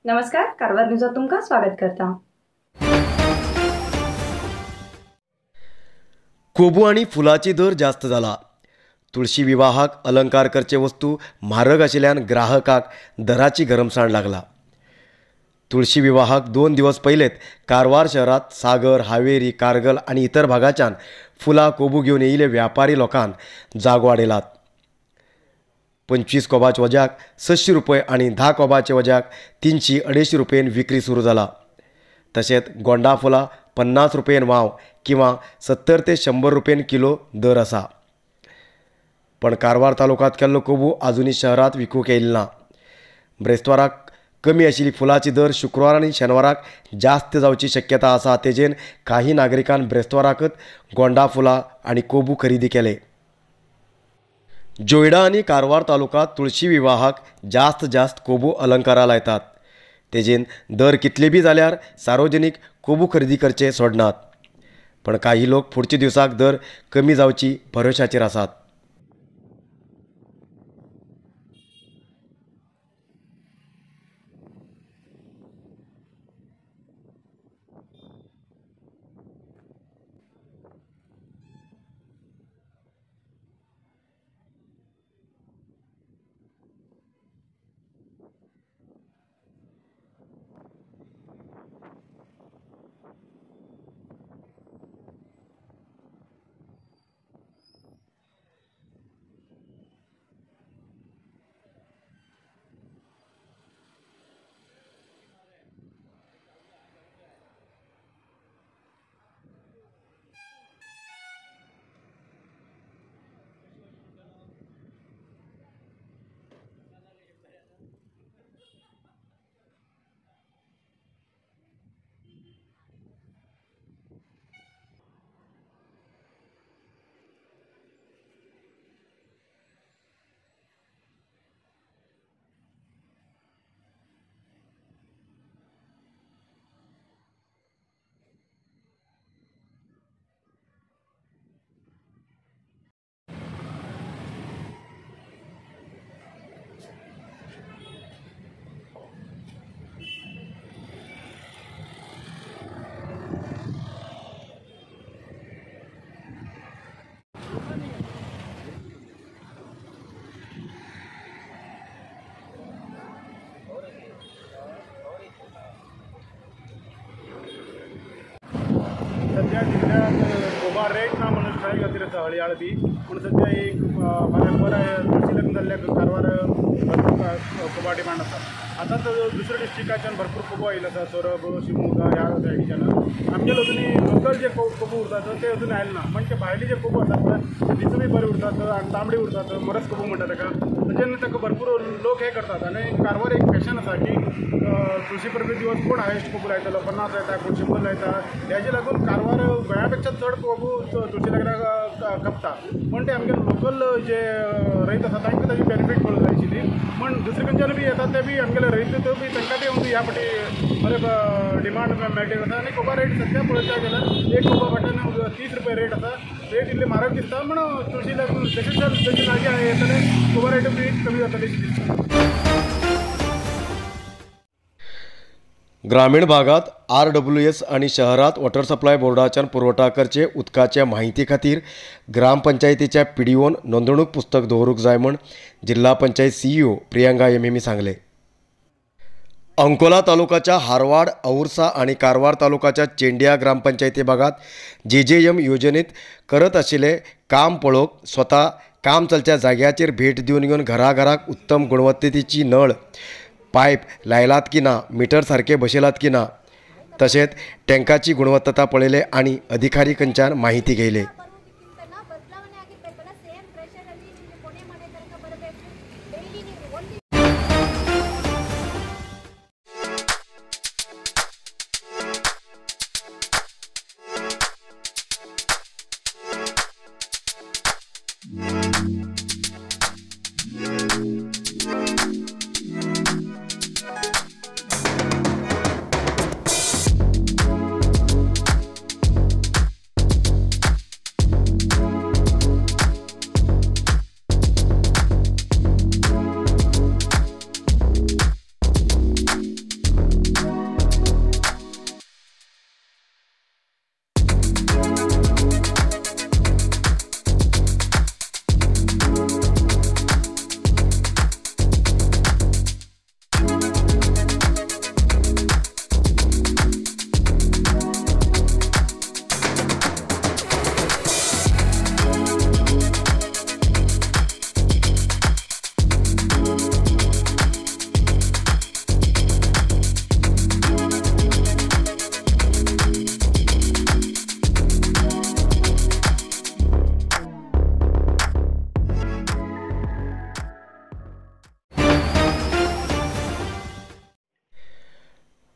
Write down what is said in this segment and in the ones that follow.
नमस्कार, कारवार न्यूजात तुमकां स्वागत करता। कोबू आणि फुलाची दर जास्त जाला। तुळशी विवाहाक अलंकार करचे वस्तू म्हारग आशिल्ल्यान ग्राहकाक दराची गरमसाण लागला। तुळशी विवाहाक 2 दिवस पयलेच कारवार शहरात सागर, हावेरी, कारगल आणि इतर भागाच्यान फुलां कोबू घेवन येयिल्ले व्यापारी लोकांक जागो आडयलात। 25 कोबाच्या वज्याक 600 रुपये आणि 10 कोबाच्या वज्याक 300-250 रुपयेन विक्री सुरू जाला। तशेंच गोंडा फुलां 50 रुपयेन वाव किंवा 70 ते 100 रुपयेन किलो दर आसा। पण कारवार तालुक्यात केल्लो कोबू आजुनूय शहरात विकूंक येयलो ना। ब्रेस्ताराक कमी आशिल्ली फुलाची दर शुक्रवार आनी शेनवाराक जास्त जावची शक्यता आसा। तेजेन काही नागरिकान ब्रेस्ताराकच गोंडा फुलां आनी कोबू खरेदी केले। जोयडा आनी कारवार तालुक्यात तुळशी विवाहाक जास्त जास्त कोबू अलंकारा लायतात। तेजेन दर कितले बी जाल्यार सार्वजनिक कोबू खरेदी करचे सोडनात। पण काही लोक फुडच्या दिवसाक दर कमी जावची भरोशाचेर आसात। सध्या जिल्ह्यात कोबा रेट ना म्हणून स्ट्रायक खातीर आसा हळीहाळ बी पूण सध्या एक फाल्यां बरें तुळशी लग्न जाल्ल्या कारवार भरपूर कोबा डिमांड आसा। आतां दुसऱ्या डिस्ट्रिक्टाच्यान भरपूर कोबो आयिल्लो आसा, सोरब, शिमोगा ह्या सायडीच्यान। आमगेले अजून लोकल जे कोबो उरतात ते अजून आयले ना, म्हणजे भायले जे कोबो आसा पळय ते दिसूय बरे उरतात आनी तांबडे उरतात, मरस कोबो म्हणटा ताका, तेजेन ताका भरपूर लोक हे करतात। आनी कारवार एक फॅशन आसा की तुळशी परबे दिवस कोण हायस्ट कोबो लायतलो, 50 लायता, कोण 100 लायता, हेजे लागून कारवार गोंया पेक्षा चड कोबो तुळशी लग्नाक खपता। पण ते आमगे लोकल जे रयत आसा तांकां ताजी बेनिफीट मेळूंक जाय आशिल्ली, पूण दुसरे खंयच्यान बी येतात ते बी आमगेले रयत ते बी तांकां ते ह्या फावटी बरें डिमांड मेळटा आसा। आनी कोबा रेट सद्या पळोवपाक गेल्यार एक कोबा फाटल्यान 30 रुपया रेट आसा। रेट इल्ली म्हारग दिसता पूण तुळशी लग्न जशें जशें लागीं येतले कोबा रेट बी कमी जातली अशी दिसता। ग्रामीण भागात RWS आणि शहरात वॉटर सप्लाय बोर्डाच्यान पुरवठा करचे उदकाच्या माहिती खातीर ग्रामपंचायतीच्या PDOन नोंदणूक पुस्तक दवरूंक जाय म्हूण जिल्हा पंचायत CEO Priyanka M सांगले। अंकोला तालुक्याच्या हारवाड, औरसा आणि कारवार तालुक्याच्या चेंडिया ग्रामपंचायती भागात JJM योजनेत करत आशिल्ले काम पळोवंक स्वता काम चलच्या जाग्याचेर भेट दिवन घेवन घराघराक उत्तम गुणवत्तेची नळ पायप लायलात की ना, मीटर सारके बसयलात की ना, तशेंच टँकाची गुणवत्ता पळयले आनी अधिकारी कडच्यान माहिती घेयले।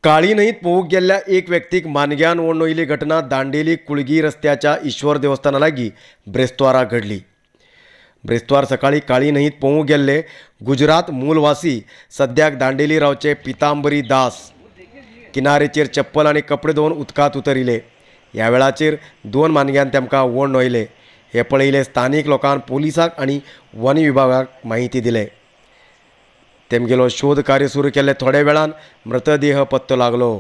काळी न्हंयत पोवूंक गेल्ल्या एक व्यक्तीक मानग्यान ओडून घटना दांडेली कुळगी रस्त्याच्या ईश्वर देवस्थाना लागीं ब्रेस्तावारा घडली. ब्रेस्तावार सकाळी काळी न्हंयत पोवूंक गेल्ले गुजरात मूलवासी सद्याक दांडेली रावचे पितांबरी दास किनारेचेर चप्पल आनी कपडे धुवन उदकांत उतरिले. ह्या वेळाचेर 2 मानग्यान तेमकां ओडून व्हयले. हे पळयले स्थानीक लोकांक पोलिसाक आनी वन विभागाक माहिती दिले. तेमगेलो शोध कार्य सुरू केल्ले थोड्या वेळान मृतदेह पत्तो लागलो.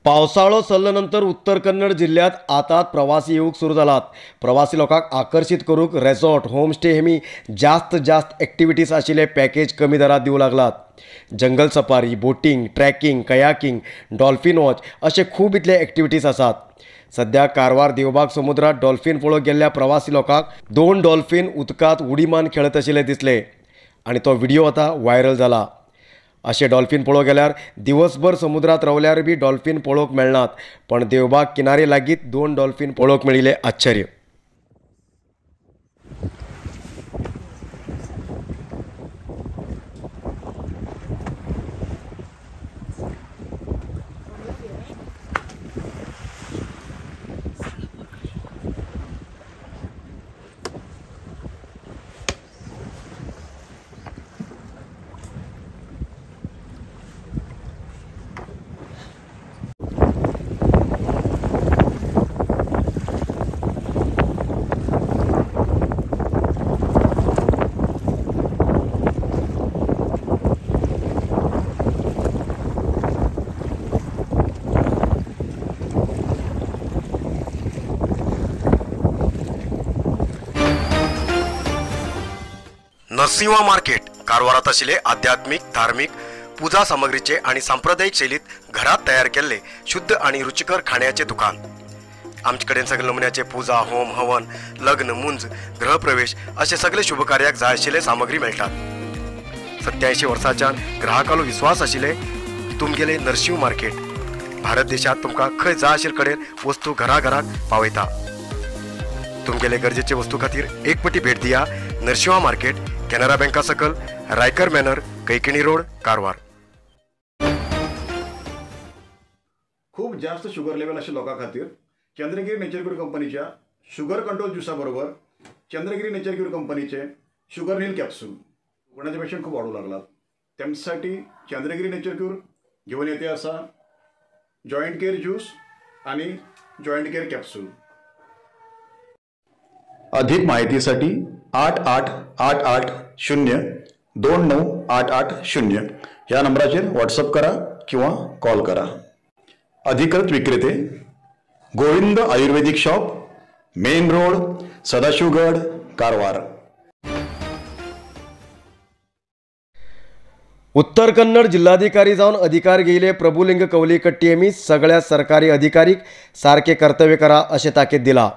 पावसाळो सरले नंतर उत्तर कन्नड जिल्ह्यात आतां प्रवासी येवंक सुरू जालात. प्रवासी लोकांक आकर्शीत करूंक रेसॉर्ट, होमस्टे हेमी जास्त जास्त एक्टिविटीज आशिल्ले पॅकेज कमी दरात दिवं लागलात. Jungle safari, boating, trekking, kayaking, dolphin watch अशे खूब इतले एक्टिविटीज आसात. सद्या कारवार देवबाग समुद्रात डॉल्फिन पळोवंक गेल्ल्या प्रवासी लोकांक 2 डॉल्फिन उदकांत उडी मारून खेळत आशिल्ले दिसले आनी तो व्हिडिओ आतां व्हायरल जाला. अशे डॉल्फिन पळोवंक गेल्यार दिवसभर समुद्रात रावल्यार बी डॉल्फिन पळोवंक मेळनात, पण देवबाग किनारे लागींच 2 डॉल्फिन पळोवंक मेळिल्ले आश्चर्य. नरसिंहा मार्केट कारवारात आशिल्ले आध्यात्मिक, धार्मिक पूजा सामग्रीचे आणि सांप्रदायिक शैलीत घरात तयार केल्ले शुद्ध आणि रुचिकर खाण्याचे दुकान. आमचे कडेन सगळे नमुन्याचे पूजा, होम, हवन, लग्न, मुंज, गृहप्रवेश असे सगळे शुभकार्याक जाय आशिल्ले सामग्री मेळटात. 87 वर्सांच्यान ग्राहकालो विश्वास आशिल्ले तुमगेले नरसिंह मार्केट भारत देशात तुमकां खंय जाय आशिल्ले कडेन वस्तू घरा घराक पावयता. तुमगेले गरजेचे वस्तू खातीर एक पटी भेट दिया नरसिंहा मार्केट, कॅनरा बँका सकल, रायकर मॅनर, कैकिणी रोड, कारवार. खूप जास्त शुगर लेवल आशिल्ल्या लोकां खातीर चंद्रगिरी नेचर क्यूर कंपनीच्या शुगर कंट्रोल ज्युसा बरोबर चंद्रगिरी नेचर क्यूर कंपनीचे शुगर नील कॅप्सूल कोणाचे पेशंट खूप वाढू लागलात त्यांच्यासाठी चंद्रगिरी नेचर क्यूर घेऊन येते असा जॉईंट केअर ज्यूस आणि जॉईंट केअर कॅप्सूल. अधिक माहितीसाठी 8 8 8 8 0 2 9 8 8 0 या नंबराचेर व्हॉट्सअप करा किंवा कॉल करा. अधिकृत विक्रेते Govind Ayurvedic shop, main road, Sadashivgad, Karwar. Uttar Kannada जिल्हाधिकारी जावन अधिकार घेयले प्रभुलिंग कवलीकट्टी यांनी सगळ्या सरकारी अधिकारीक सारखे कर्तव्य करा अशें ताकीद दिला.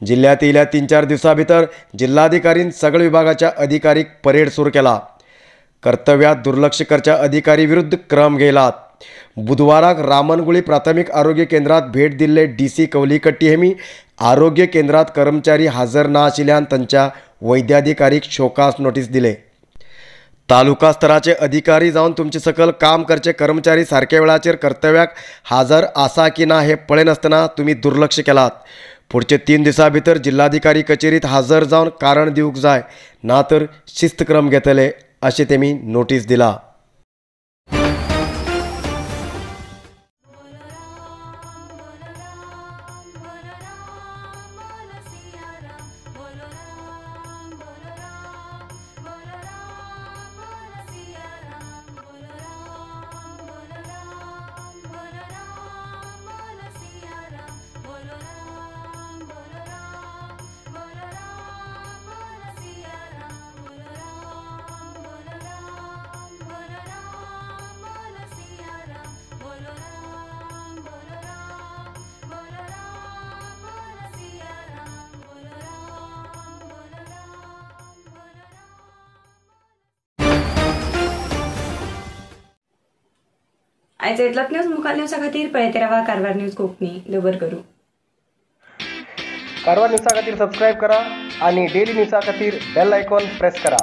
जिल्ह्यात येयल्या 3-4 दिवसां भितर जिल्हाधिकारीन सगळे विभागाच्या अधिकारीक परेड सुरू केला. कर्तव्यात दुर्लक्ष करच्या अधिकारी विरुद्ध क्रम घेयलात. बुधवाराक रामनगुळी प्राथमिक आरोग्य केंद्रात भेट दिल्ले DC Kavalikatti हेमी आरोग्य केंद्रात कर्मचारी हजर ना आशिल्ल्यान तांच्या वैद्याधिकारीक शोकास नोटीस दिले. तालुका स्तराचे अधिकारी जावन तुमचे सकल काम करचे कर्मचारी सारक्या वेळाचेर कर्तव्याक हजर आसा की ना हे पळयनासतना तुमी दुर्लक्ष केलात. पुढचे 3 दिवसां भितर जिल्हाधिकारी कचेरीत हजर जावन कारण दिवंक जाय, ना तर शिस्तक्रम घेतले अशें तेमी नोटीस दिला. आयज इतलोच न्यूज मुखार न्यूजा खातीर पळयत रावा कारवार न्यूज कोंकणी. दवर करूं. कारवार न्यूजा खातीर सबस्क्रायब करा आणि डेली न्यूजा खातीर बेल आयकॉन प्रेस करा.